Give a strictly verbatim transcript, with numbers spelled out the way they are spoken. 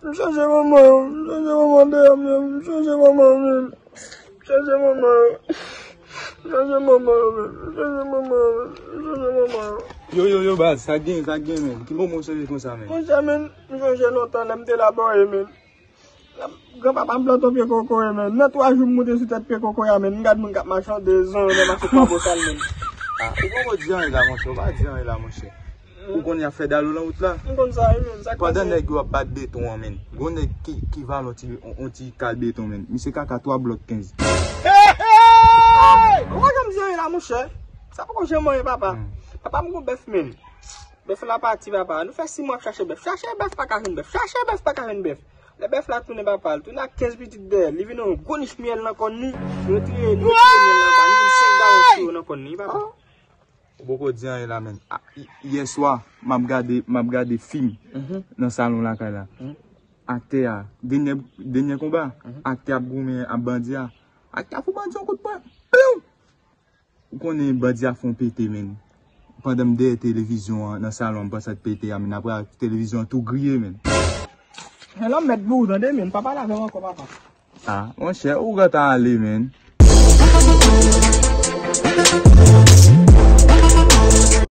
M chèche manman yo, m chèche manman deyò m yo, m chèche manman yo, men. M chèche manman yo. M chèche manman yo, men. M chèche manman yo, men. M chèche manman yo. Yo, yo, yo, baz, sa gen, sa gen, men. Ki moman w chanje konsa, men? Monchè, men, m chanje lontan, lè m te labòye, men. Granpapa m plante yon pye kokoye, men. Nan twa jou, m moute sou tèt pye kokoye a, men. M gad moun k ap mache an dezon, nan mache Kwa Bosal, men. Ah, ou poko di anyen la, monchè. Ou pa di anyen la, monchè. Ou konn y ap fè dalo nan wout la? M konn sa, wi, men. Sa k pase? Pandan nèg yo ap bat beton an, men. Gon nèg ki, ki vale yon ti, yon, yon ti kal beton, men. Misye kaka twa blòk kenz. Hey, hey! Ou pa janm di anyen la, monchè. Sa poko janm anyen, papa. Papa m gon bèf, men. Bèf la pati, papa. Nou fè sis mwa ap chache bèf. Chache bèf, pa ka jwenn bèf. Chache bèf, pa ka jwenn bèf. Lè bèf la tounen, papa, l tounen ak kenz pitit dèyè l. Li vin yon gwo nich myèl nan kòn li. Yo retire, yo retire myèl la ba li, li fèk ba yon siro nan kòn li, papa. Ou poko di anyen la, men. Ah, y-, yè swa, m ap gade, m ap gade fim nan salon lakay la. Aktè a, dènyè, dènyè konba, aktè ap goumen ak bandi a. Aktè a fout bandi yon kout pwen. Piw! Ou konnen bandi a fè yon pete, men. Pandan m dèyè televizyon an, nan salon, m panse ak pete a, men apre televizyon an tou griye, men. Hello, mèt bou, tande, men. Pa pale avè m ankò, papa. Ah, monchè, ou gentan ale, men.